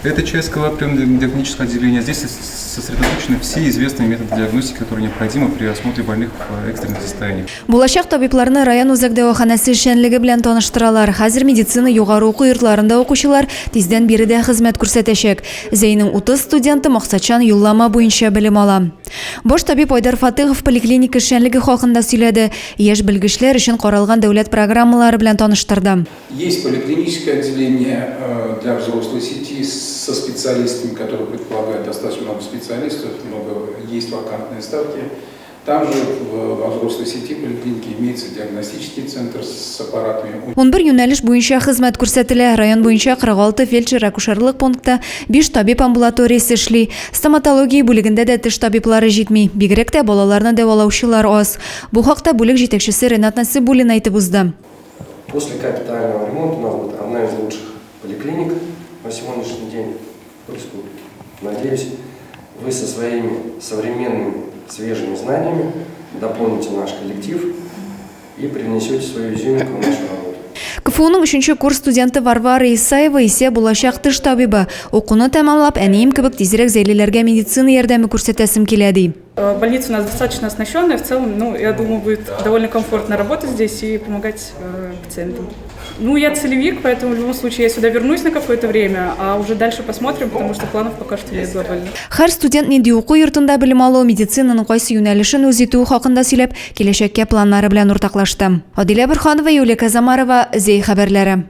Это часть приемно-диагностического отделения. Здесь сосредоточены все известные методы диагностики, которые необходимы при осмотре больных в экстренных состояниях. Булачак табибларны район үзәк дәваханәсе эшчәнлеге белән таныштыралар. Хәзер медицина югары уку йортларында укучылар тиздән биредә хезмәт күрсәтәчәк. Зәйнең 30 студенты максатчан юллама буенча белем ала. Баш табиб Айдар Фатыхов поликлиника эшчәнлеге хакында сөйләде, яшь белгечләр өчен каралган дәүләт программалары белән таныштырды. Есть поликлиническое отделение для взрослой сети со специалистами, которые предполагают достаточно много специалистов, много есть вакантные ставки. Там же во взрослой сети поликлиники имеется диагностический центр с аппаратами. 11 юнәлеш буенча хезмәт күрсәтелә. Район буенча 46 фельдшер-акушерлык пункты, 5 табиб амбулаториясе эшли. Стоматология бүлегендә дә теш табиблары җитми. Бигрәк тә балаларны дәвалаучылар аз. Бу хакта бүлек җитәкчесе Ренат Насыйбуллин әйтеп узды. После капитального ремонта у нас будет одна из лучших поликлиник на сегодняшний день в республике. Надеюсь, вы со своими современными свежими знаниями дополните наш коллектив и привнесете свою изюминку в нашу работу. КФУның өченче курс студенты Варвара Исаева исә булачак теш табибы. Укуны тәмамлап, әнием кебек тизрәк зәйлеләргә медицина ярдәме күрсәтәсем килә, ди. Больница у нас достаточно оснащенная, в целом, ну, я думаю, будет довольно комфортно работать здесь и помогать пациентам. Ну, я целевик, поэтому в любом случае я сюда вернусь на какое-то время, а уже дальше посмотрим, потому что планов пока что нет глобально. Һәр студент нинди уку йортында белем алуы, медицинаның кайсы юнәлешен үз итүе хакында сөйләп, киләчәккә планнары белән уртаклашты. Адилә Борһанова, Юлия Казамарова, Зәй хәбәрләре.